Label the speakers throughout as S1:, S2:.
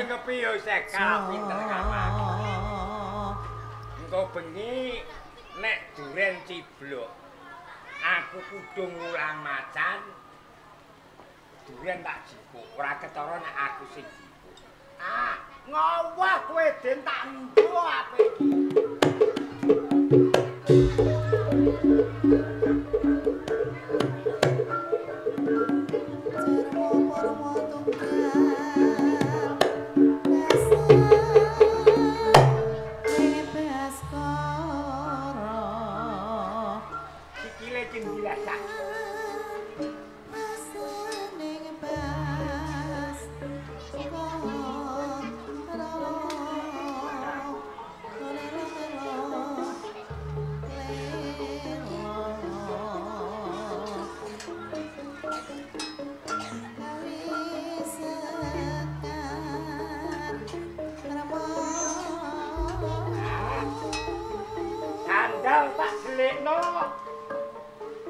S1: Kepiye isih kalah pinter karo aku. Engko bengi nek duren ciblok, aku kudu ngulang macan. Duren tak jipuk, ora ketara nek aku sing jipuk. Ah, ngowah kowe Den tak engko ape iki.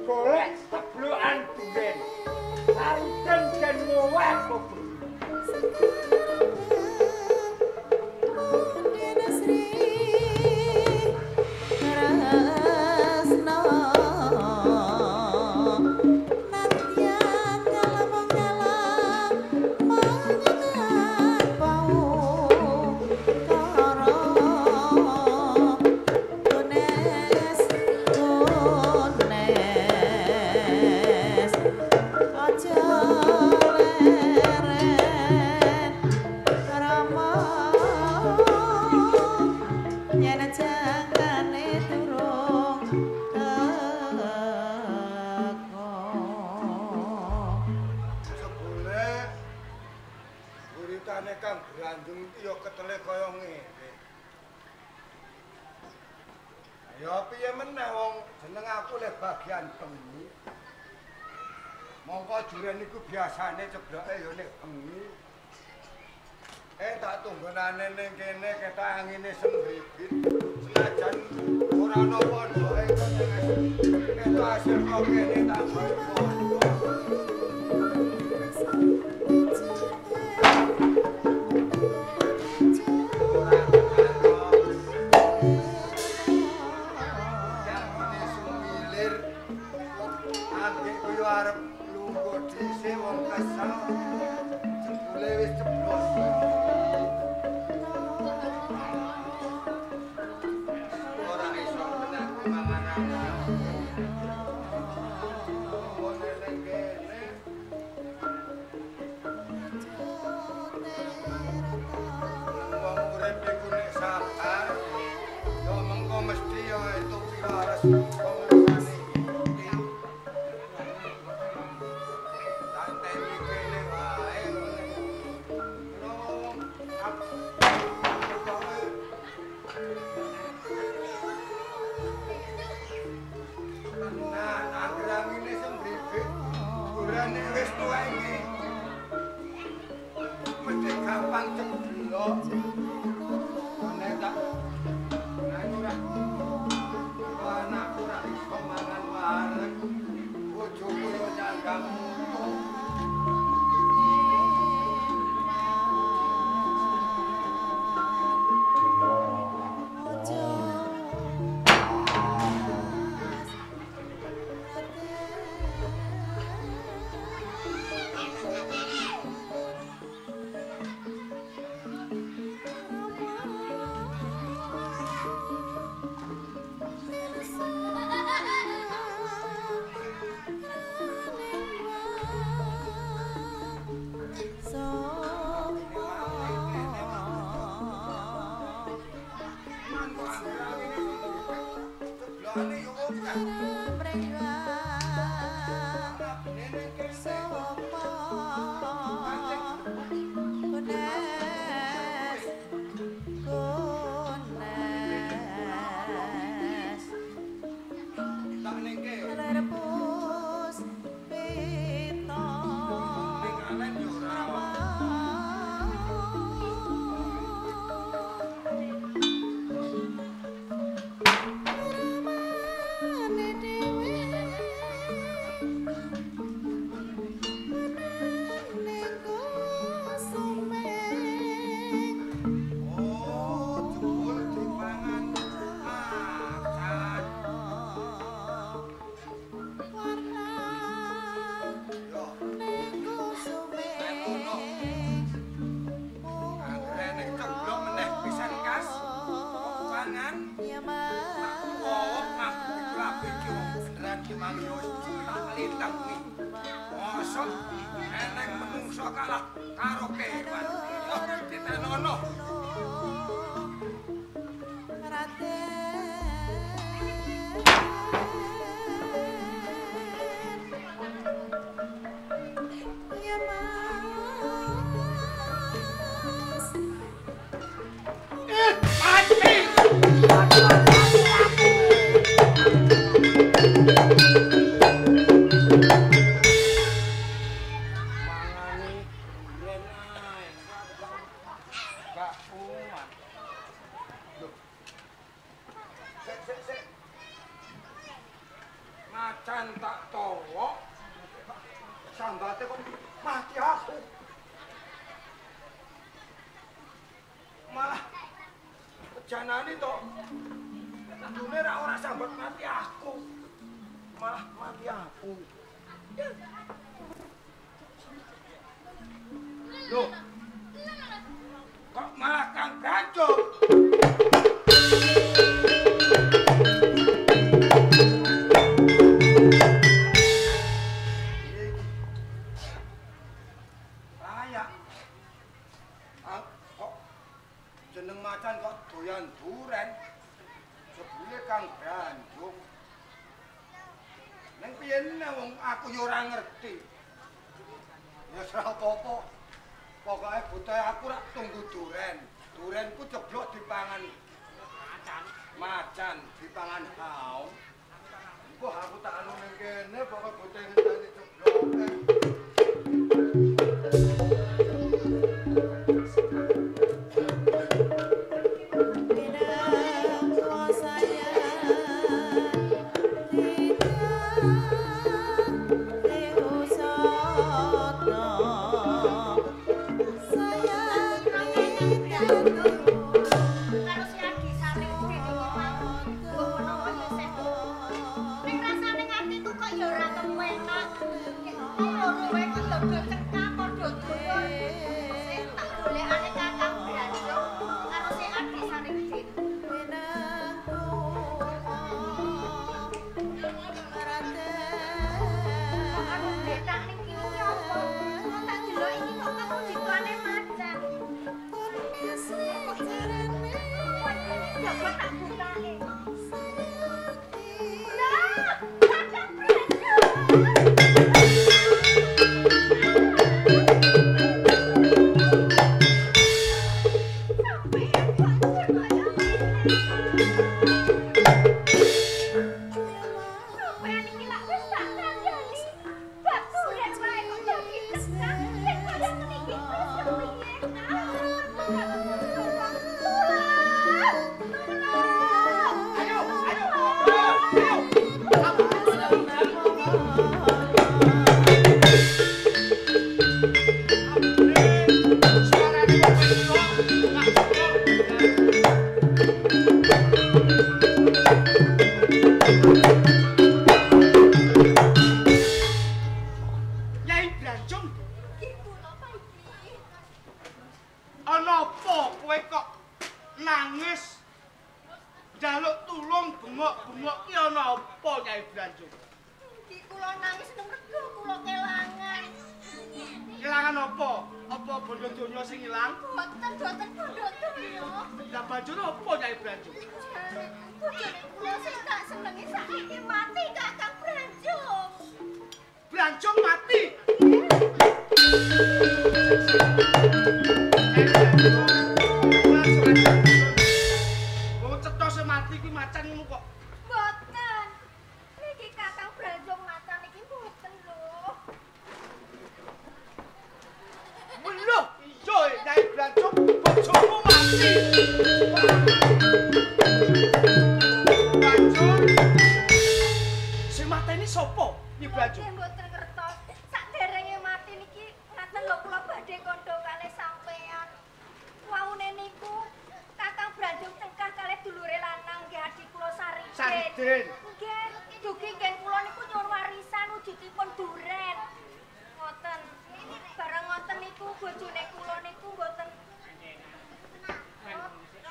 S1: Golek teblukan duren. Saruden den ngowah kok. Duren iku biasane cebloke ya nek bengi. Tak tunggonane ning kene ketok angine sembribit. Senajan ora ana pondoke kok ketok hasil kok kene tak gawe pondok. Nek tak Iso kalah karo kewan. Yo ditenono. Macan tak tawa, sambate kok mati aku. Malah janane to kudune ra ora sambat mati aku. Malah mati aku. Loh. Kok malah Kang Branjung? Layak. Kok jeneng macan kok doyan duren? Jebule Kang Branjung. Neng piye wong aku yo ora ngerti. Ya ora apa-apa. Pokoke butuhe aku rak tunggu duren. Durenku ceblok dipangan macan. Macan dipangan haung. Engko aku tak anu ning kene pokoke butuhe ngenteni cebloke.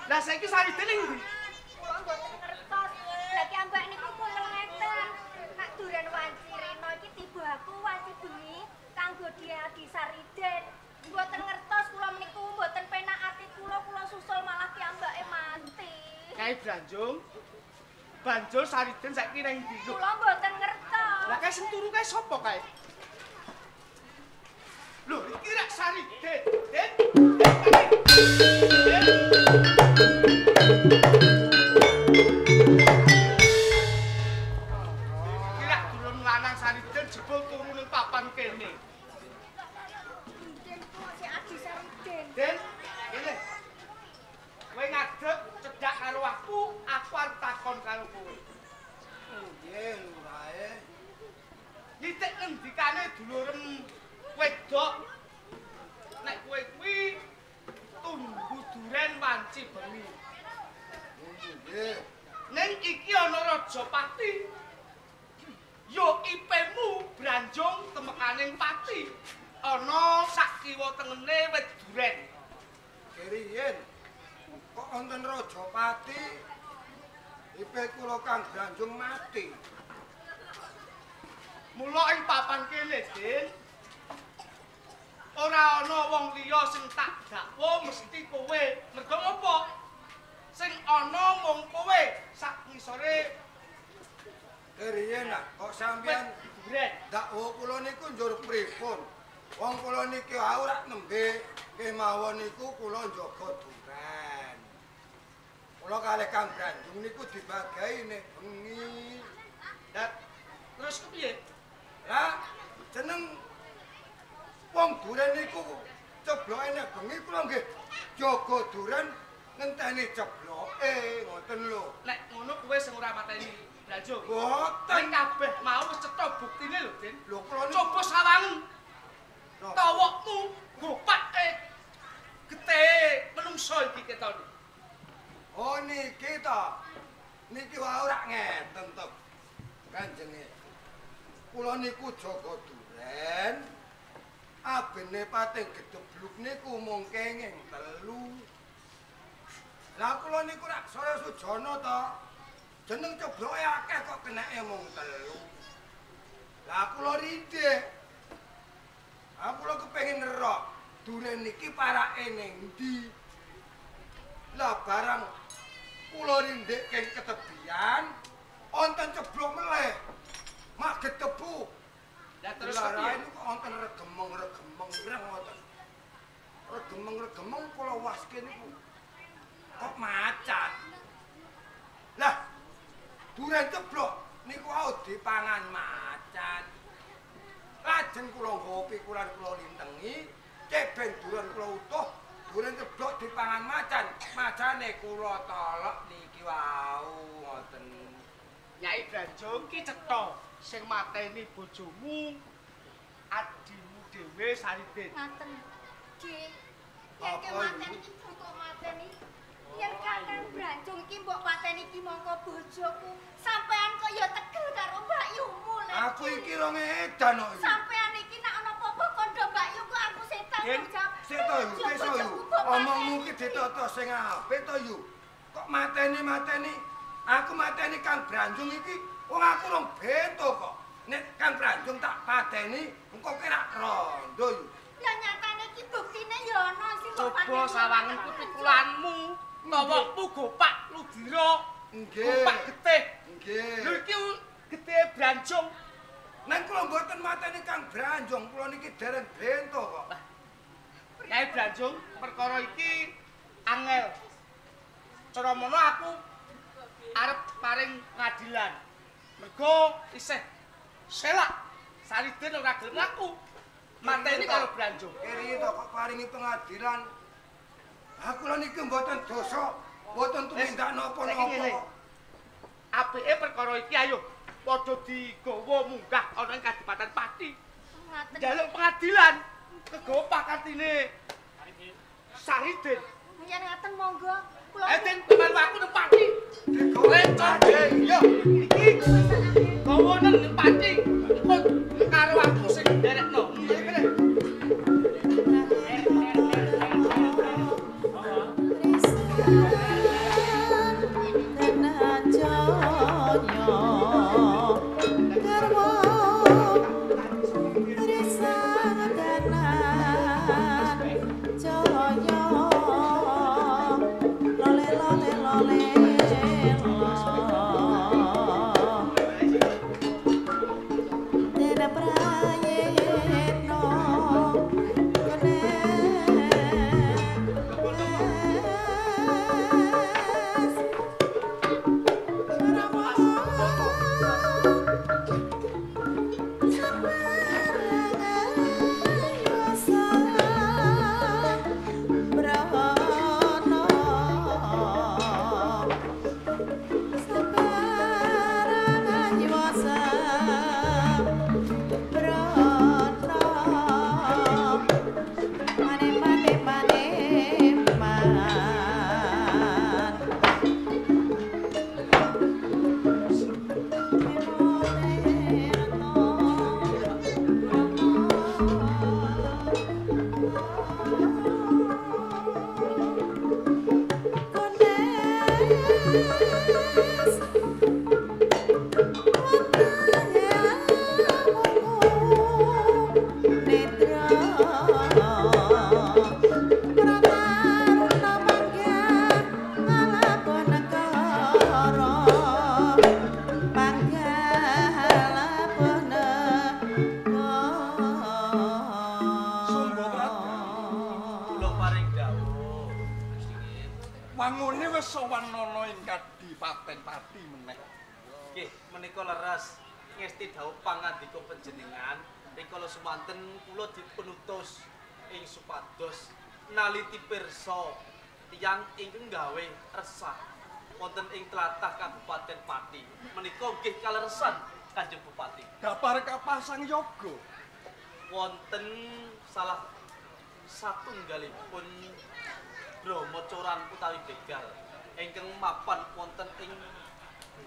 S2: Lah saiki Sariden ning ndi?
S3: Kula mboten ngertos. Lah ki ambak niku mung ngeten. Nek duren wanci rena iki tiba aku wanci bengi kanggo diadi Sariden.
S2: Nyai Branjung. Banjur Sariden saiki nang ndi?
S3: Kula mboten ngertos.
S2: Lah kae sing turu kae sapa kae? Lho, iki rek Sariden. Den. Den. Iki rek durung lanang Sariden jebul turu ning papan kene.
S3: Den kok sik adi Sariden.
S2: Den, kene. Kowe ngadeg cedhak karo aku, aku arep takon karo kowe.
S4: Nggih, lurahe.
S2: Nitik ngendikane dulurem wedok nek kowe kuwi tumbu duren wanci bengi.
S4: Nggih.
S2: Ning iki ana Rajapati. Yo ipemu Branjung temekaning pati. Ana sak kiwa tengene wit duren.
S4: Keriyen kok wonten Rajapati ipe kula Kang Branjung mati.
S2: Mula ing papan kene, Din. Ora ana wong liya sing tak dakwa mesti kowe. Mergo ngopo? Sing ana mung kowe sak ngisore.
S4: Keriyen kok sampeyan dakwa kula niku njur pripun? Wong kula niki ora nembe kemawon niku kula njaga duren. Kula kalih Kang Branjung niku dibagahi nek bengi.
S2: Lah terus kepiye?
S4: Lah jeneng wong duren niku cebloke nek bengi kula nggih jaga duren ngenteni cebloke ngoten lho.
S2: Nek ngono kowe sing ora mateni Branjung.
S4: Mboten.
S2: Kabeh mau wis cetha buktine lho, Den.
S4: Lho kula niku
S2: coba sawangu. Tawakmu gopake getih menungso iki ketone.
S4: Oh niki ta. Niki wae ora ngeten to. Kanjenge. Kula niku jaga duren. Abene pating gedebluk niku mung kenging telu. Lah kula niku rak saya sujana to. Jeneng cebloke akeh kok keneke mung telu. Lah kula rindhik. Aku lho kepengin nerok duren niki parake ning ndi. Lah barang kula rindik keng ketebian wonten ceblok meleh. Mak getebu.
S2: Lah terus piye?
S4: Niku wonten regemeng-regemeng ireng wonten. Regemeng-regemeng kula waske niku kok macan. Lah duren ceblok niku wau dipangan macan. Lajeng kula nggawa pikulan kula lintengi, ceben duren kula utuh, duren ceblok dipangan macan, macane kula tolok niki wau ngoten.
S2: Nyai Branjung ki cetha sing mateni bojomu adimu dhewe Sariden.
S3: Ngaten. Ki yen ke mateni iki kok mateni. Yen Kakang Branjung iki mbok pateni iki mongko bojoku. Sampean kok ya tegel karo mbakyumu lho.
S4: Aku iki rong edan kok.
S3: Sampean iki nek ana apa-apa kandha mbakyu kok aku sing tanggung jawab.
S4: Sik to yu, sik yu. Omongmu iki ditata sing apik to yu. Kok mateni-mateni? Aku mateni Kang Branjung iki wong aku rong bento kok. Nek Kang Branjung tak pateni, engko kira rondo yu.
S3: Lah nyatane iki buktine ya ana sing mbok pateni.
S2: Coba sawangen ku pikulanmu. Tawakmu gopak ludira.
S4: Nggih.
S2: Gopak getih.
S4: Nggih.
S2: Lho iki getih Branjung.
S4: Nang kula mboten mateni Kang Branjung, kula niki dereng bento kok.
S2: Kyai Branjung, perkara iki angel. Cara mono aku arep paring pengadilan. Mergo isih selak Sariden ora gelem ngaku. Mateni karo Branjung.
S4: Keri to kok paringi pengadilan. Aku lho niki mboten dosa, mboten tumindak napa-napa.
S2: Apike perkara iki ayo padha digawa munggah ana ing Kadipaten Pati. Njaluk pengadilan kegawa pakatine Sariden.
S3: Yen ngaten monggo kula.
S2: Den melu aku nang Pati.
S4: Digawa
S2: yo iki gawa nang Pati. Engko karo aku sing nderekno.
S5: Jaya, lole lole lole.
S4: Wangune wis sowan ana ing Kadipaten Pati meneh.
S2: Nggih, menika leres ngesti dawuh pangandika panjenengan rikala sumanten kula dipunutus ing supados naliti pirsa tiyang ingkang gawe resah wonten ing tlatah Kabupaten Pati. Menika nggih kaleresan Kanjeng Bupati.
S4: Dapar kapasang yoga
S2: wonten salah satunggalipun bromocoran utawi begal ingkang mapan wonten ing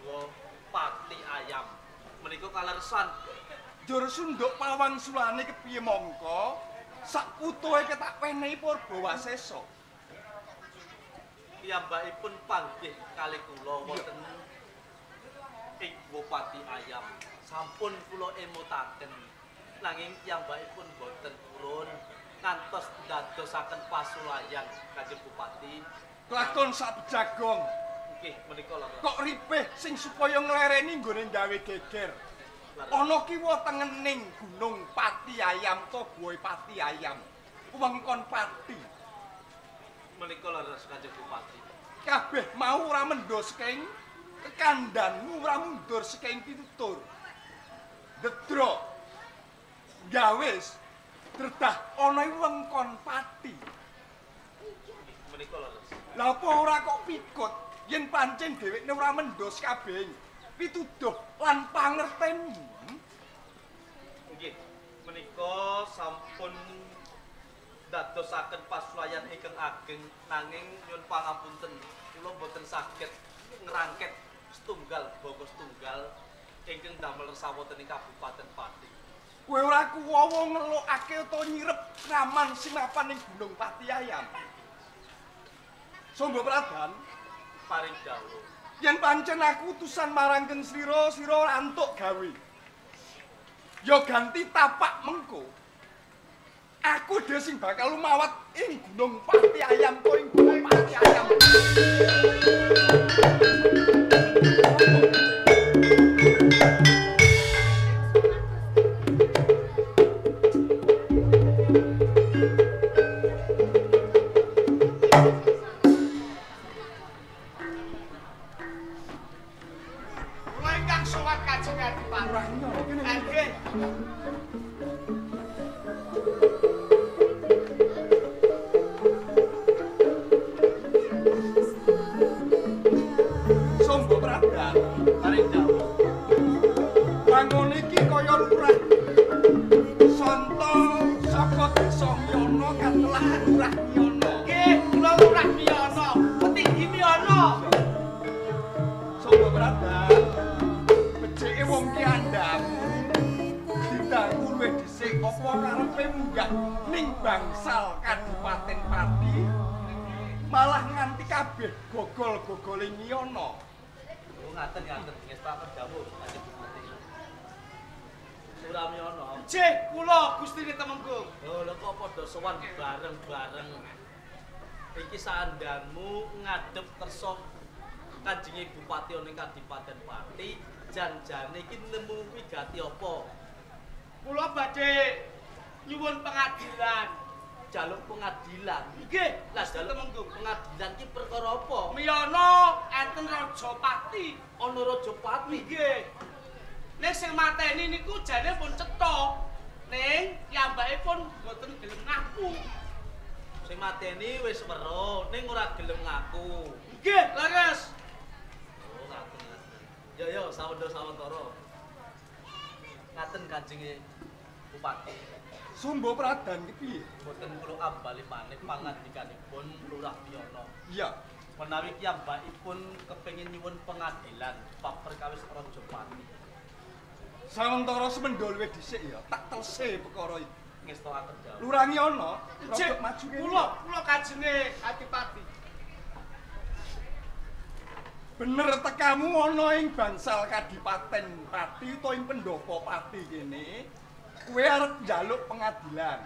S2: Guwa Pati Ayam. Menika kaleresan.
S4: Njur sunduk pawang sulane kepiye mongko? Sak utuhe ketak wenehi Purbawasesa.
S2: Piyambakipun panggih kalih kula wonten ing Guwa Pati Ayam. Sampun kula emutaken. Nanging piyambakipun boten purun ngantos dadosaken pasulayan Kanjeng Bupati.
S4: Lakon sak bejagong.
S2: Nggih, menika leres.
S4: Kok ripih sing supaya nglereni nggone gawe geger. Ana kiwa tengening Gunung Pati Ayam to Guwa Pati Ayam. Wengkon Pati.
S2: Menika leres Kanjeng Bupati.
S4: Kabeh mau ora mendho saking kekandhanmu, ora mundur saking pitutur. Dedrok. Gawe dredah ana wengkon Pati.
S2: Menika leres.
S4: Lah apa ora kok pikut yen pancen dhewekne ora mendhos kabeh pituduh lan pangertenmu?
S2: Nggih, menika sampun dadosaken pasulayan ingkang ageng, nanging nyuwun pangapunten kula boten saged ngrangket setunggal bangsa setunggal ingkang damel resah wonten ing Kabupaten Pati.
S4: Kowe ora kuwawa ngelokake utawa nyirep raman sing mapan ning Gunung Pati Ayam. Sombo Pradan
S2: paring dawuh.
S4: Yen pancen aku utusan marang keng sira, sira ora antuk gawe. Ya ganti tapak mengko. Aku dhewe sing bakal lumawat ing Gunung Pati Ayam to ing Gunung Pati Ayam.
S2: Kula ingkang sowan Kanjeng Adipati. Nggih.
S4: Sombo Pradan
S2: paring dawuh.
S4: Wangun iki kaya lurah. Sonto saka desa Miyono katelah Lurah Miyono.
S2: Nggih, kula Lurah Miyono, petinggi Miyono.
S4: Sombo Pradan, becike wong ki andhamu. Didangku luwih dhisik apa karepe munggah ning bangsal Kadipaten Pati. Malah nganti kabeh gogol-gogole Miyono.
S2: Oh, ngaten-ngaten ngestaken dawuh Kanjeng Bupati. Lurah Miyono. Nggih, kula Gustine Temenggung. Lho, lho kok padha sowan bareng-bareng. Iki saandhanmu ngadhep kersa Kanjenge Bupati ana ing Kadipaten Pati, janjane iki nemu wigati apa? Kula badhe nyuwun pengadilan. Jaluk pengadilan. Nggih, lah jaluk Temenggung. Pengadilan iki perkara apa? Miyono enten Raja Pati. Ana Raja Pati? Nggih. Ning sing mateni niku jane pun cetha. Ning piyambake pun mboten gelem ngaku. Sing mateni wis weruh, ning ora gelem ngaku. Nggih, leres. Oh, ngaten ngaten. Yo yo sawendha-sawetara. Ngaten Kanjenge Bupati.
S4: Sumbo Pradan ki piye?
S2: Mboten kula ambali maneh pangandikanipun Lurah Miyono.
S4: Iya.
S2: Menawi piyambakipun kepengin nyuwun pengadilan bab perkawis Raja Pati.
S4: Sawentara semendha luwih dhisik ya, tak telse perkara iki.
S2: Ngestokaken dawuh.
S4: Lurah Miyono, rada maju kene.
S2: Kula, kula kajenge Adipati.
S4: Bener tekamu ana ing bangsal Kadipaten Pati utawa ing pendopo Pati kene. Kowe arep njaluk pengadilan.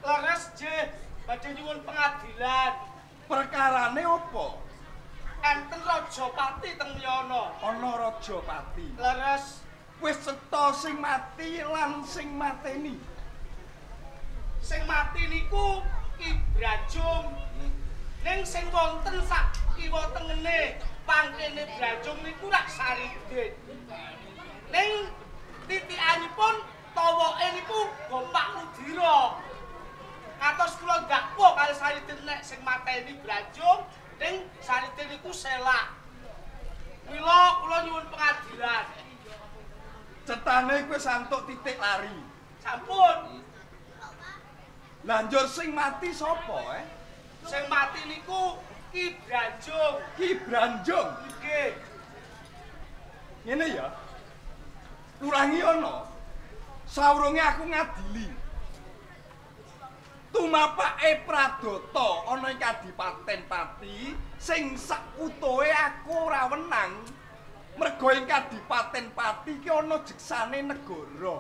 S2: Leres, nggih, badhe nyuwun pengadilan.
S4: Perkarane apa?
S2: Enten Raja Pati teng Miyono.
S4: Ana Raja Pati.
S2: Leres.
S4: Wis cetha sing mati lan sing mateni.
S2: Sing mati niku Ki Brajung. Ning sing wonten sak kiwa kiwa tengene pangkene Branjung niku rak Saridin. Ning titikanipun tawoke niku Gopak Ludira. Katos kula dakwa kali Saridin nek sing mateni Branjung, ning Saridin niku selak. Mila kula nyuwun pengadilan.
S5: Cetane kowe santuk titik lari.
S2: Sampun.
S5: Lah njur sing mati sapa, eh?
S2: Sing mati niku Ki Branjung.
S5: Ki Branjung.
S2: Nggih.
S5: Ngene ya. Lurah Ngiyono. Sawrunge aku ngadili. Tumapake Pradata ana ing Kadipaten Pati sing sak utuhe aku ora wenang. Merga ing Kadipaten Pati iki ana jeksane negara.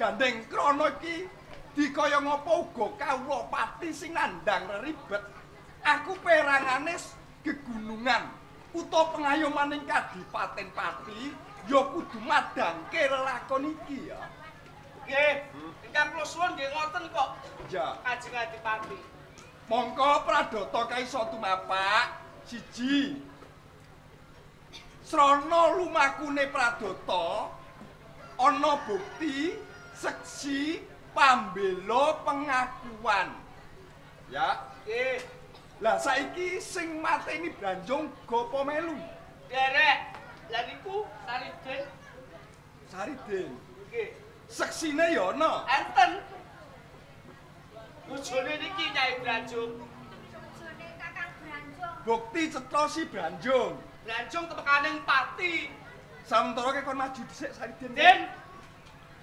S5: Gandeng krana iki dikaya ngapa uga kawula pati sing nandhang reribet. Aku perangane gegunungan utawa pengayoman ing Kadipaten Pati ya kudu madhangke lelakon iki ya.
S2: Nggih, ingkang kula suwun nggih ngoten kok.
S5: Ya.
S2: Kanjeng Adipati.
S5: Mongko Pradata kaisa tumapak siji. Srana lumakune Pradata ana bukti seksi pambela pengakuan. Ya.
S2: Nggih.
S5: Lah saiki sing mateni Branjung gopo melu?
S2: Derek. Lah niku Saridin.
S5: Saridin.
S2: Nggih.
S5: Seksine ya ana.
S2: Enten. Bojone niki Nyai Branjung.
S3: Bojone Kakang Branjung.
S5: Bukti cetha si Branjung.
S2: Branjung temekaning Pati.
S5: Samentara kekon maju dhisik Saridin.
S2: Din.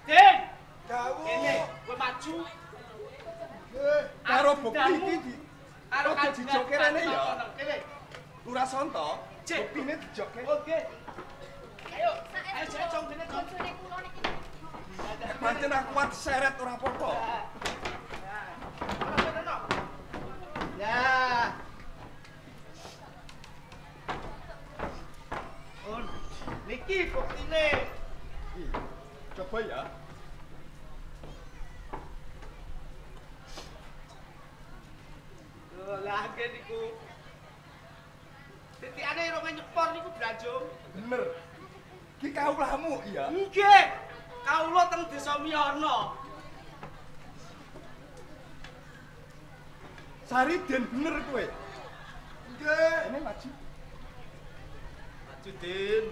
S2: Din.
S4: Dawuh.
S2: Kene, kowe maju.
S4: Nggih.
S5: Karo bukti iki
S2: karo
S5: dijokke rene ya.
S2: Kene.
S5: Lurah Sonto, buktine dijokke.
S2: Oke. Ayo, ayo jong kene jong.
S3: Bojone kula niki.
S5: Pancen aku kuat seret ora apa-apa.
S2: Ya. On. Niki buktine.
S5: Coba ya.
S2: Lho, lah nggih niku. Titikane rong nyepor niku Branjung.
S5: Bener. Ki kawulamu ya.
S2: Nggih. Kawula teng Desa Miyono.
S5: Saridin bener kowe.
S4: Nggih.
S5: Ini maju.
S2: Maju, Din.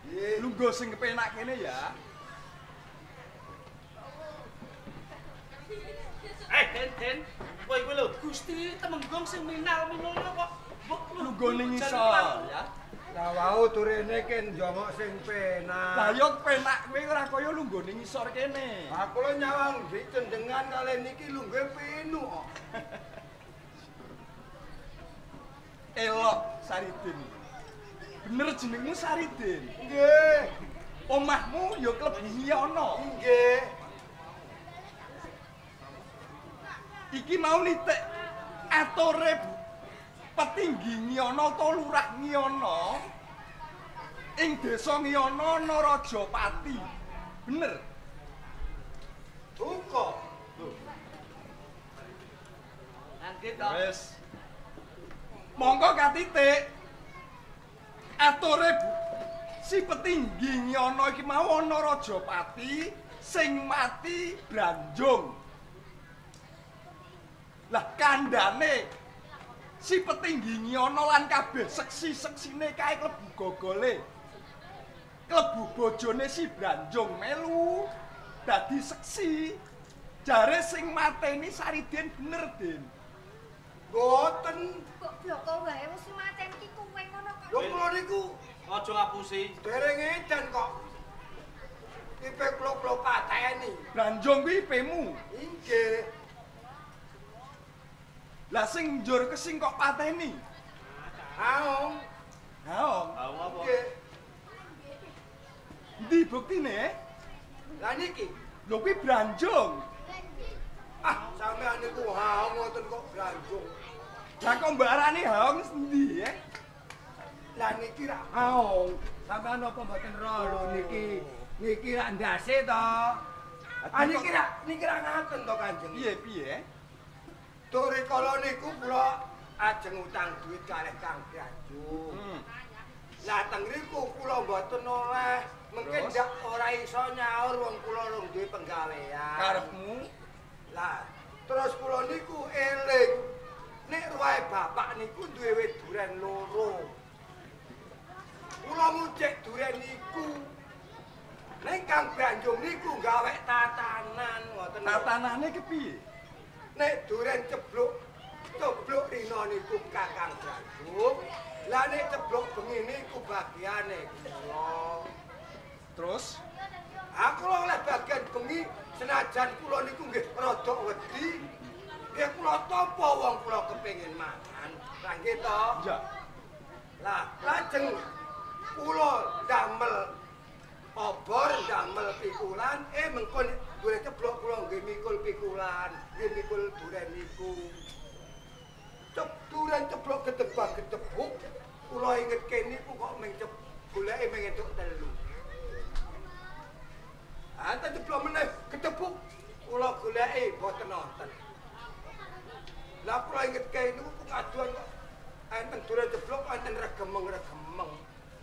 S4: Nggih.
S5: Lungguh sing kepenak kene ya.
S2: Eh, Den, Den. Kowe kuwi lho, Gusti Temenggung sing minal-minulno kok mbok
S5: lungguh ning ngisor ya.
S4: Lah wau turene ken njongok sing penak.
S5: Lah yo penak kowe ora kaya lungguh ning ngisor kene.
S4: Lah kula nyawang dicendengan kalian niki lungguhe pinu kok.
S5: Elok Saridin. Bener jenengmu Saridin?
S4: Nggih.
S5: Omahmu ya klebu Ngiyono.
S4: Nggih.
S5: Iki mau nitik atore petinggi Ngiyono utawa lurah Ngiyono ing desa Ngiyono ana Raja Pati. Bener?
S4: Duka.
S5: Lho.
S2: Nggih to.
S5: Wis. Monggo katitik. Atore si petinggi Ngiyono iki mau ana Raja Pati sing mati Branjung. Lah kandhane si petinggi Ngiyono lan kabeh seksi-seksine kae klebu gogole. Klebu bojone si Branjung melu dadi seksi. Jare sing mateni Saridin bener, Din.
S4: Mboten.
S3: Kok bloko wae wis mateni iki kowe ngono kok.
S4: Lho kula niku
S2: aja ngapusi.
S4: Dereng edan kok. Ipe kula-kula pateni.
S5: Branjung kuwi ipemu.
S4: Nggih.
S5: Lah sing njur kesing kok pateni?
S4: Haong.
S5: Haong.
S2: Haong apa?
S4: Nggih.
S5: Endi buktine?
S4: Lah niki.
S5: Lho kuwi Branjung.
S4: Ah, sampean niku haong ngoten kok Branjung.
S5: Lah kok mbok arani haong endi, eh?
S4: Lah niki rak haong. Sampean apa mboten ro lho niki. Niki rak ndase to. Ah niki rak ngaten to Kanjeng.
S5: Piye piye?
S4: Tore kala niku kula Ajeng utang duit kalih Kang Branjung. Lah teng riku kula mboten oleh, mungkin ndak ora iso nyaur wong kula rung duwe penggawean.
S5: Karepmu?
S4: Lah terus kula niku eling nek ruwahe bapak niku duwe wit duren loro. Kula ngucek duren niku. Nek Kang Branjung niku gawe tatanan ngoten.
S5: Tatanane kepiye?
S4: Nek duren ceblok ceblok rina niku Kakang Branjung. Lah nek ceblok bengi niku bagiane kula.
S5: Terus
S4: aku oleh bagian bengi senajan kula niku nggih rada wedi. Nggih kula tampa wong kula kepengin mangan. Lah nggih to?
S5: Iya.
S4: Lah lajeng kula damel obor, damel pikulan, mengko duren ceblok kula nggih mikul pikulan, nggih mikul duren niku. Duren ceblok gedebak-gedebuk, kula inget kene niku kok mung goleke mung entuk telu. Ah, ceblok meneh gedebuk, kula goleke mboten wonten. Lah kula inget kene niku kaduan kok enten duren ceblok enten regemeng-regemeng.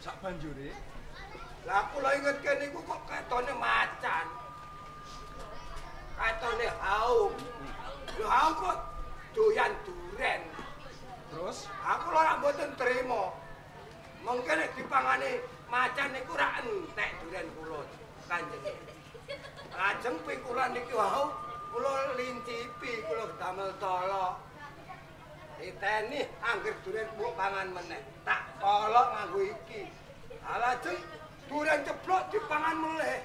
S5: Sak banjure?
S4: Lah kula inget kene niku kok ketone macan. Ketone haung. Lho haung kok doyan duren.
S5: Terus
S4: aku ora mboten trima. Mengke nek dipangane macan niku ora entek duren kula Kanjeng. Lajeng pikulan niki wau kula lincipi, kula damel tolok. Diteni angger duren mbok pangan meneh, tak tolok nganggo iki. Lajeng duren ceblok dipangan meleh.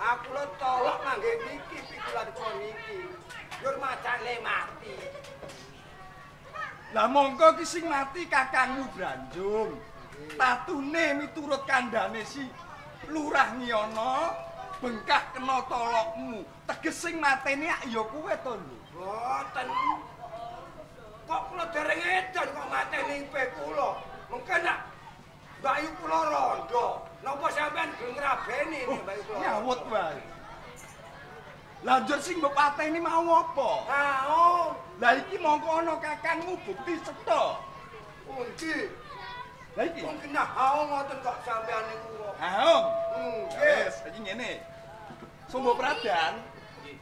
S4: Aku lho tolok ngangge niki pikulan kula niki. Njur macane mati.
S5: Lah mongko ki sing mati kakangmu Branjung. Tatune miturut kandhane si Lurah Ngiyono bengkah kena tolokmu. Teges sing mateni ya kowe to lho.
S4: Mboten. Kok kula dereng edan kok mateni ipe kula. Mengke nek Mbakyu kula rondo, napa sampean gelem ngrabeni nek Mbakyu kula?
S5: Nyawut wae. Lah njur sing mbok pateni mau apa?
S4: Mau.
S5: Lah iki mongko ana kakangmu bukti cetha.
S4: Pundi?
S5: Lah iki
S4: wong kena haung ngoten kok sampean niku kok.
S5: Haung.
S4: Nggih.
S5: Wis, iki ngene. Sumbo Pradan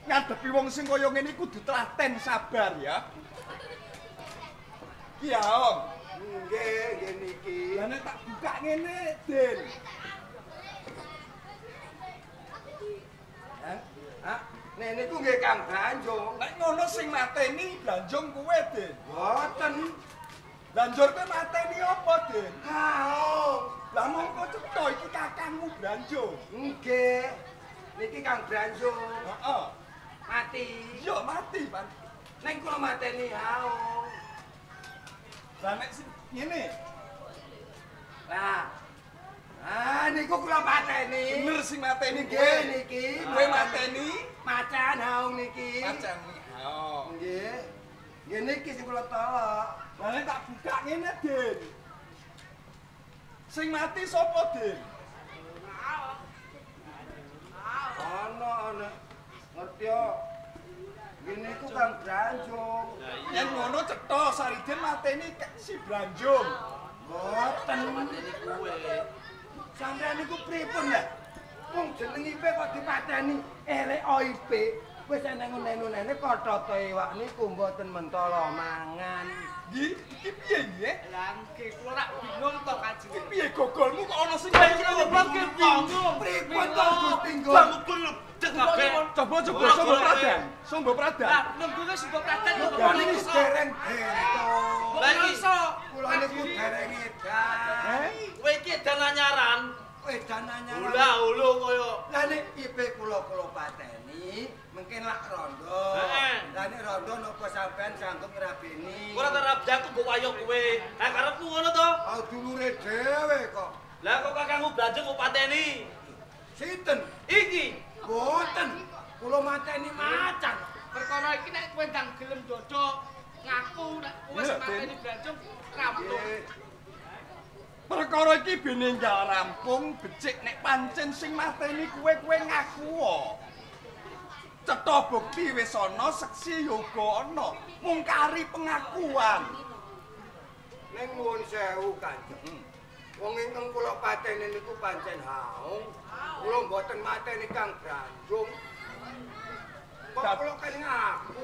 S5: ngadepi wong sing kaya ngene kudu telaten sabar ya. Ki haung.
S4: Nggih, nggih niki.
S5: Lah nek tak buka ngene, Den.
S4: Hah? Hah? Nek niku nggih Kang Branjung.
S5: Nek ngono sing mateni Branjung kowe, Den.
S4: Mboten.
S5: Lah njur kowe mateni apa, Den?
S4: Haung.
S5: Lah mongko cetha iki kakangmu Branjung.
S4: Nggih. Niki Kang Branjung.
S5: Heeh.
S1: Mati.
S5: Iya, mati, Pan.
S4: Ning kula mateni haung.
S5: Lah nek sing ngene.
S4: Lah. Ah niku kula pateni.
S5: Bener sing mateni
S4: nggih niki.
S5: Kowe mateni
S4: macan haung niki.
S5: Macan haung.
S4: Nggih. Nggih niki sing kula tolok.
S5: Lah nek tak buka ngene, Den. Sing mati sapa, Den?
S4: Ana ana. Ngerti yo. Nggih niku Kang Branjung.
S5: Yen ngono cetha Sariden mateni si Branjung.
S4: Mboten
S2: mateni kuwe.
S4: Sampeyan niku pripun ya? Wong jeneng IP kok dipateni elek IP. Wis eneng nene-nene kothote iwak niku mboten mentala mangan.
S5: Nggih, iki piye nggih?
S6: Lah nggih kula rak bingung to Kanjeng.
S5: Iki piye gogolmu kok ana sing kaya
S2: ngene
S6: bingung.
S4: Pripun to Gusti Nggon?
S2: Bangupun ledek kabeh.
S5: Coba coba Sumbo Pradan. Sumbo Pradan.
S6: Lah nembunge Sumbo Pradan kok
S4: Kula niku dereng bento.
S2: Lah
S6: iso.
S4: Kula niku dereng edan.
S2: Kowe iki edan anyaran.
S4: Edan anyaran.
S2: Ula ulu kaya.
S4: Lah nek IP kula kula pateni, mungkin lak rondo. Lah nek rondo napa sampean sanggup ngrabeni?
S2: Ora tak rabi aku mbok wayok kowe. Lah karepmu ngono to?
S4: Ah dulure dhewe kok.
S2: Lah kok kakangmu Branjung kok pateni?
S4: Sinten?
S2: Iki.
S4: Mboten. Kula mateni macan.
S6: Perkara iki nek kowe ndang gelem dodo ngaku nek kowe wis mateni Branjung rampung.
S5: Perkara iki ben enggal rampung becik nek pancen sing mateni kowe kowe ngaku. Cetha bukti wis ana, seksi ya uga ana, mung kari pengakuan.
S4: Ning nuwun sewu Kanjeng. Wong ingkang kula pateni niku pancen haung. Kula mboten mateni Kang Branjung. Kok kula keling aku.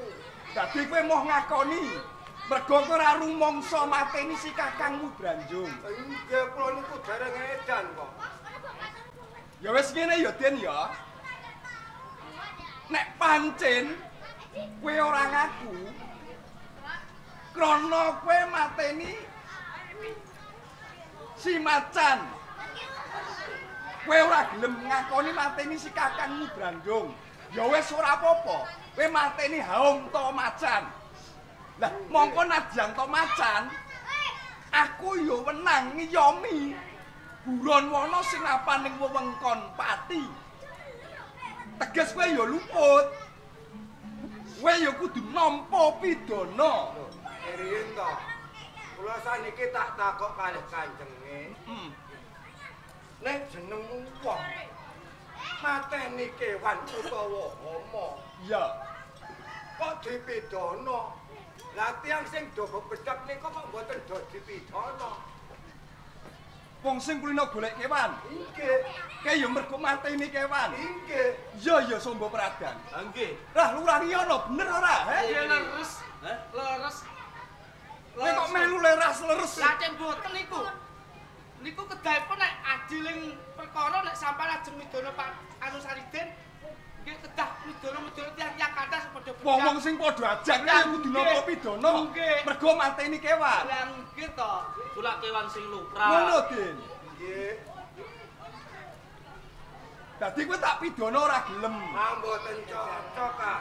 S5: Dadi kowe moh ngakoni mergo kowe ora rumangsa mateni si kakangmu Branjung.
S4: Nggih, kula niku dereng edan kok.
S5: Ya wis ngene ya Den ya. Nek pancen kowe ora ngaku krana kowe mateni si macan. Kowe ora gelem ngakoni mateni si kakangmu Branjung. Ya wis ora apa-apa. Kowe mateni haung to macan. Lah mongko nadyan to macan, aku ya wenang ngiyomi buron wana sing apan ning wewengkon Pati. Teges kowe ya luput. Kowe ya kudu nampa pidana.
S4: Riyen to. Kula saniki tak takok kalih kanjenge. Nek jeneng wong mateni kewan utawa hama,
S5: iya.
S4: Kok dipidana? Lah tiyang sing do bebedhek nika kok mboten do dipidana.
S5: Wong sing kulino golek kewan.
S4: Nggih.
S5: Kae ya mergo mateni kewan.
S4: Nggih.
S5: Iya ya Sombo Pradan.
S2: Ha nggih.
S5: Lah Lurah Riyono bener ora, he?
S6: Iya leres. Leres.
S5: Kowe kok melu leras leres.
S6: Lah cek mboten niku. Niku kedahipun nek adiling perkara nek sampeyan ajeng midana Pak anu Sariden nggih kedah midana-midana tiyang-tiyang kathah padha bejat.
S5: Wong-wong sing padha ajak ya kudu nampa pidana. Mergo mateni kewan.
S6: Lah nggih to.
S2: Kulak kewan sing lumrah.
S5: Ngono, Den.
S4: Nggih.
S5: Dadi kowe tak pidana ora gelem.
S4: Ah mboten cocok ah.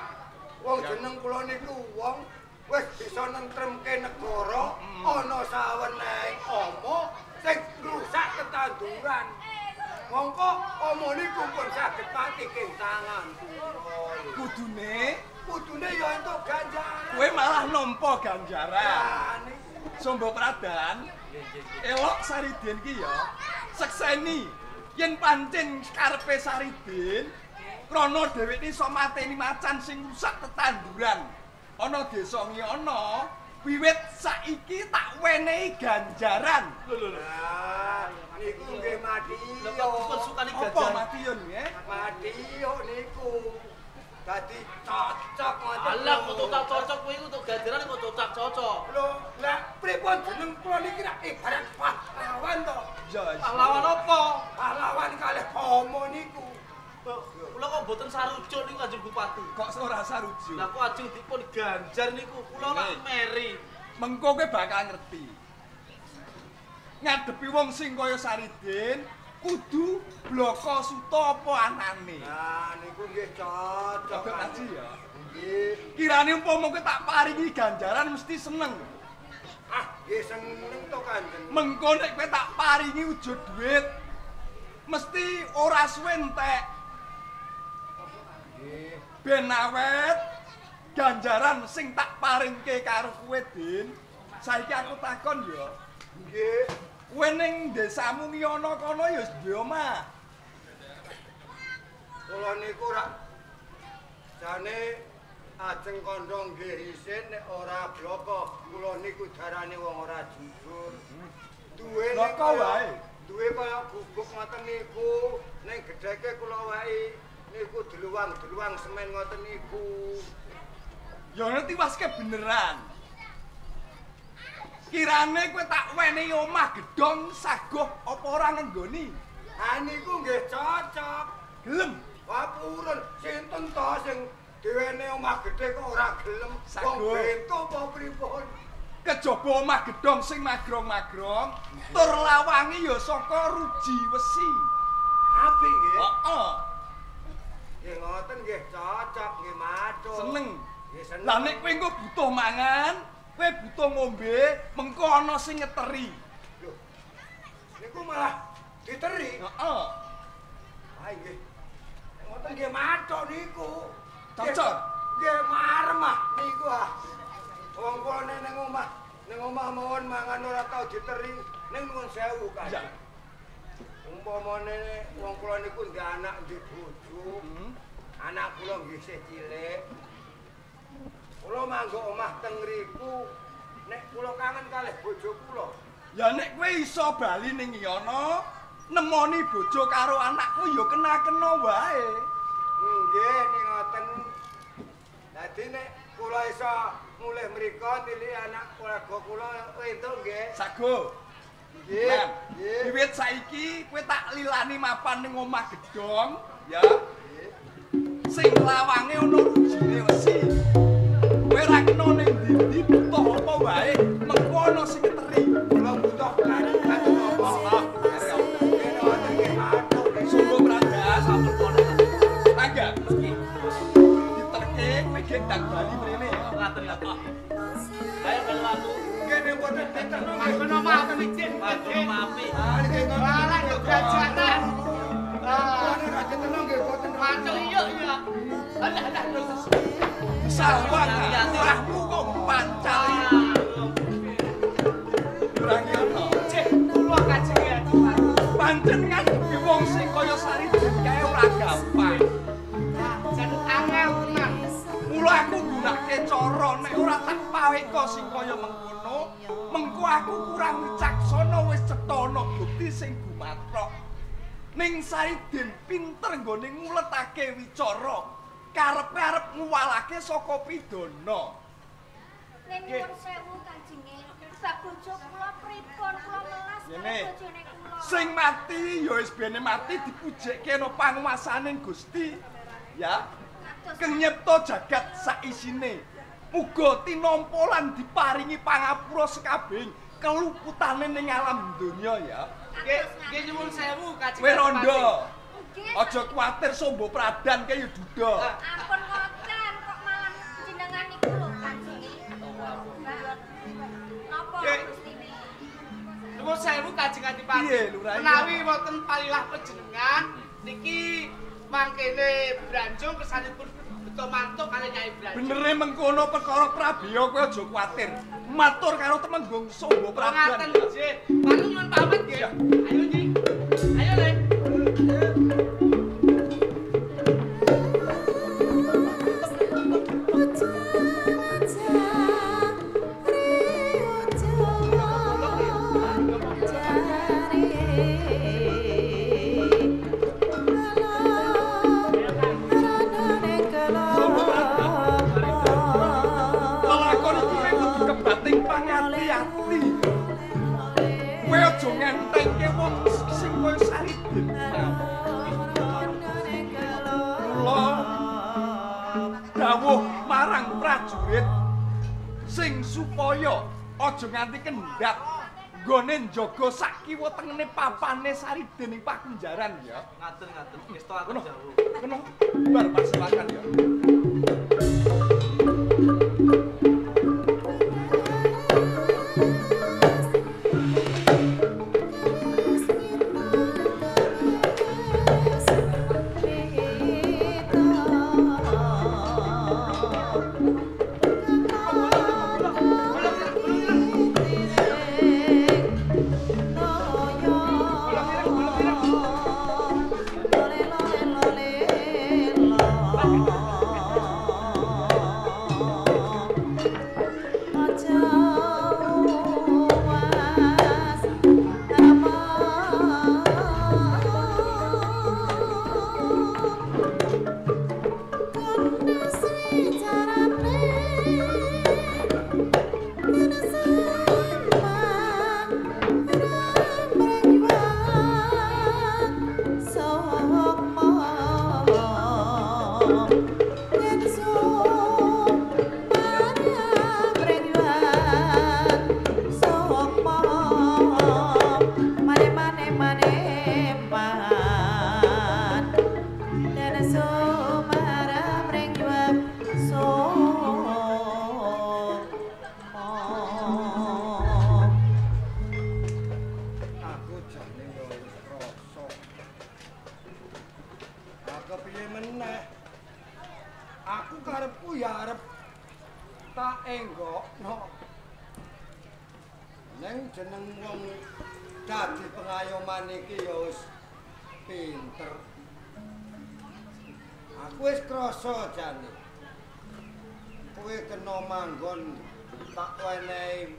S4: Wong jeneng kula niku wong wis bisa nentremke negara ana sawenehing ama sing ngrusak tetanduran. Mongko ama niku pun saged pati ing tangan kula. Kudune ya entuk ganjaran.
S5: Kowe malah nampa ganjaran. Sombo Pradan, elok Sariden ki ya. Sekseni yen pancen karepe Sariden krana dheweke iso mateni macan sing rusak tetanduran. Ana desa Ngiana, wiwit saiki tak wenehi ganjaran.
S2: Lho lho lho.
S4: Niku nggih matiyo.
S2: Lha kok dipun sukani ganjaran?
S5: Apa matiyo nggih?
S4: Matiyo niku. Dadi cocok ngoten.
S2: Alah kok tak cocok kowe iku untuk ganjaran kok tak cocok.
S4: Lho, lah pripun jeneng kula niki rak ibarat pahlawan to?
S5: Iya.
S2: Pahlawan apa?
S4: Pahlawan kalih homo niku.
S2: Kula kok mboten sarujuk niku Kanjeng Bupati.
S5: Kok ora sarujuk?
S2: Lah kok ajeng dipun ganjar niku kula lak meri.
S5: Mengko kowe bakal ngerti. Ngadepi wong sing kaya Sariden kudu bloko suta apa anane.
S4: Nah niku nggih cocok.
S5: Aji ya.
S4: Nggih.
S5: Kirane umpama kowe tak paringi ganjaran mesti seneng.
S4: Ah, nggih seneng to Kanjeng.
S5: Mengko nek kowe tak paringi wujud duit mesti ora suwe entek. Ben awet ganjaran sing tak paringke karo kowe, Din. Saiki aku takon ya.
S4: Nggih.
S5: Kowe ning desamu Ngiana kono ya wis duwe omah.
S4: Kula niku rak jane ajeng kandha nggih isin nek ora bloko. Kula niku darane wong ora jujur. Duwe
S5: bloko wae.
S4: Duwe kaya guguk ngoten niku, ning gedheke kula wae niku deluwang-deluwang semen ngoten niku.
S5: Ya ngerti waske beneran. Kirane kowe tak wenehi omah gedhong sagoh apa ora ngenggoni?
S4: Ha niku nggih cocok.
S5: Gelem.
S4: Wah purun, sinten to sing diwenehi omah gedhe kok ora gelem? Wong bento apa pripun?
S5: Kejaba omah gedhong sing magrong-magrong, tur lawange ya saka ruji wesi.
S4: Apik nggih.
S5: Heeh.
S4: Nggih ngoten nggih cocok nggih matur.
S5: Seneng.
S4: Nggih seneng.
S5: Lah nek kowe engko butuh mangan, kowe butuh ngombe, mengko ana sing ngeteri.
S4: Lho. Niku malah diteri.
S5: Heeh.
S4: Ha nggih. Ngoten nggih matur niku.
S5: Cocok.
S4: Nggih marem ah niku ah. Wong kula ning omah, ning omah mawon mangan ora tau diteri, ning nuwun sewu kan.
S5: Iya.
S4: Umpamane wong kula niku ndek anak ndek bojo. Anak kula nggih isih cilik. Kula manggo omah teng ngriku, nek kula kangen kalih bojo kula,
S5: Ya nek kowe iso bali ning Yono, nemoni bojo karo anakku ya kena-kena wae.
S4: Nggih, nek ngoten. Dadi nek kula iso mulih mriko nilik anak keluarga kula entuk nggih.
S5: Sago.
S4: Nggih.
S5: Wiwit saiki kowe tak lilani mapan ning omah gedhong, ya. Sing lawange ana rujine wesi. Kowe ora kena ning ndi-ndi butuh apa wae, mengko ana sing keteri.
S4: Kula butuh karo apa?
S5: Sungguh Pradas sampun kono. Tangga. Diterke kowe gendang bali mrene.
S2: Ngaten ngaten. Ayo melu aku.
S4: Kene mboten diterno.
S6: Mangkono maaf ijin.
S2: Mangkono maafi.
S4: Ah niki ngoten.
S6: Walah yo gajanan.
S4: Ah ora diterno nggih mboten.
S6: Mancung iya iya. Alah alah terus.
S5: Sawang lurahmu kok pancal. Lurah ngono.
S6: Cek kula kajenge Adipati.
S5: Pancen ngadepi wong sing kaya Saridin kae ora gampang.
S6: Jan angel tenan.
S5: Mula aku nggunakake cara nek ora tak paweka sing kaya mengkono, mengko aku kurang wicaksana wis cetha bukti sing gumatrok. Ning Saridin pinter nggone nguletake wicara. Karepe arep nguwalake saka pidana.
S3: Ning nyuwun sewu Kanjenge, bab bojo kula pripun kula melas karo bojone kula.
S5: Sing mati ya wis bene mati dipujekke ana panguwasane Gusti. Ya. Kang nyipta jagat saisine. Muga tinampa lan diparingi pangapura sekabehing keluputane ning alam donya ya.
S6: Nggih, nggih nyuwun sewu Kanjeng.
S5: Kowe rondo. Aja kuwatir Sombo Pradan kae ya duda.
S3: Ampun ngoten kok malah jenengan niku lho Kanjenge. Napa Gustine?
S6: Nuwun sewu Kanjeng Adipati. Menawi wonten palilah panjenengan niki mangkene Branjung kesanipun beto mantuk kalih Nyai Branjung.
S5: Benere mengkono perkara prabeya kowe aja kuwatir. Matur karo Temenggung Sombo Pradan.
S6: Ngaten nggih. Paling nyuwun pamit nggih. Ayo Nyi. Ayo Le.
S5: Lelakon iki kowe kudu kebating pangati-ati. Kowe aja ngentengke wong sing kaya Saridin. Mula dawuh marang prajurit sing supaya aja nganti kendhat nggone njaga sak kiwa tengene papane Saridin ing pakunjaran ya.
S2: Ngaten ngaten ngestokaken dawuh.
S5: Kono bar pasewakan ya.
S4: Neng jeneng wong dadi pengayoman iki ya wis pinter. Aku wis krasa jane. Kowe kena manggon tak wenehi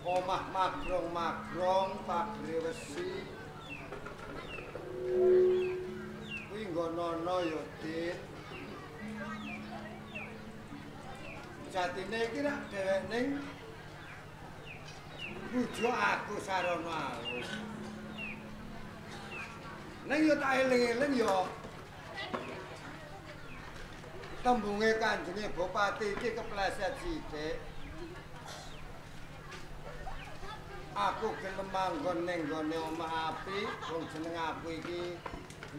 S4: Omah magrong-magrong pagere wesi. Kuwi nggonono ya, Dit. Jatine iki rak dhewek ning rujuk aku sarana alus. Ning ya tak eling-eling ya. Tembunge Kanjenge Bupati iki kepleset sithik. Aku gelem manggon ning gone omah apik, wong jeneng aku iki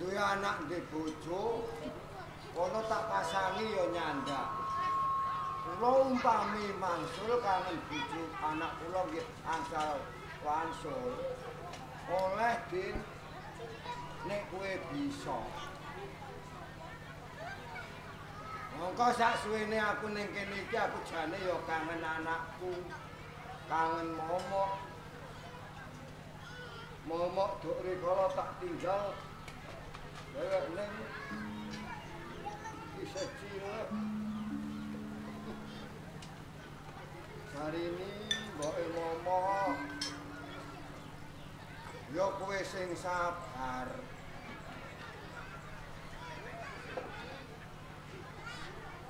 S4: duwe anak duwe bojo, kono tak pasangi ya nyandak. Kula umpami mangsul kangen bojo anak kula nggih angsal wangsul. Oleh Din, nek kowe bisa. Mongko sak suwene aku ning kene iki aku jane ya kangen anakku, kangen momok. Momok duk rikala tak tinggal dhewek ning isih cilik. Hari ini mboke momok ya kowe sing sabar.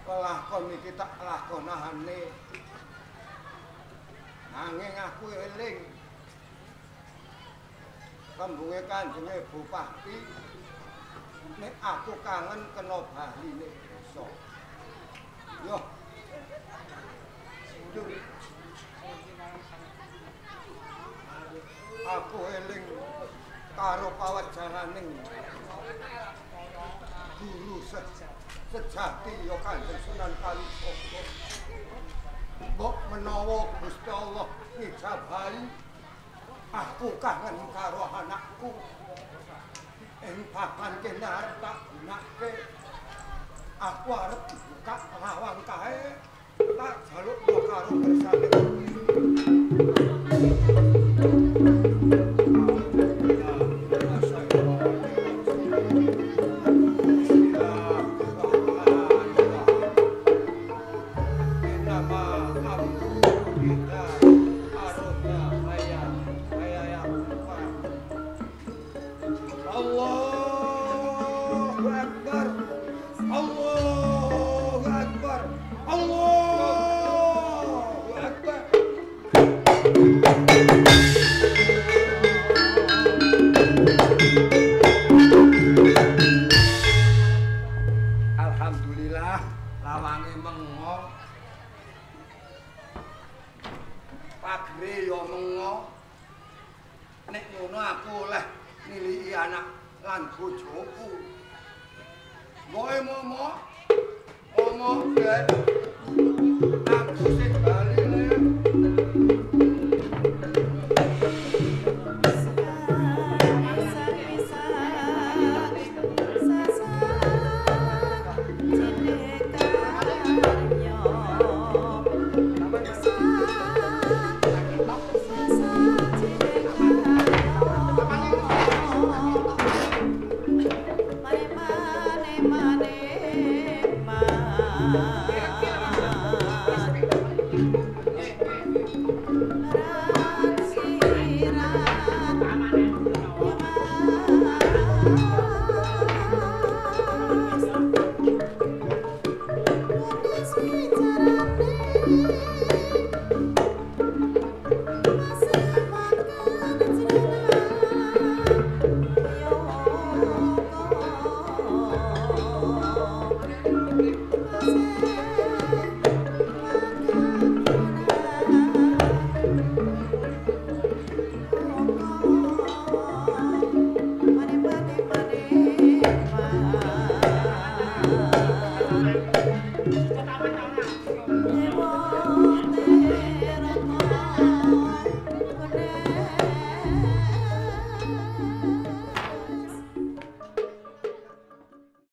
S4: Kelakon iki tak lakonane. Nanging aku eling tembunge Kanjenge Bupati nek aku kangen kena baline desa. Yo. Aku eling karo pawejanganing guru sejati ya Kanjeng Sunan Kalijaga. Mbok menawa Gusti Allah ngijabahi aku kangen karo anakku. Ing papan kene arep tak gunake. Aku arep dibuka lawang kae tak jalukno karo kersane. Allahu Akbar, Allahu Akbar, Allahu Akbar. Alhamdulillah lawange mengo. Pagere ya mengo. Nek ngono aku oleh niliki anak lan bojoku. Mboke momok, omok ben aku sing bali le.
S7: Thank you.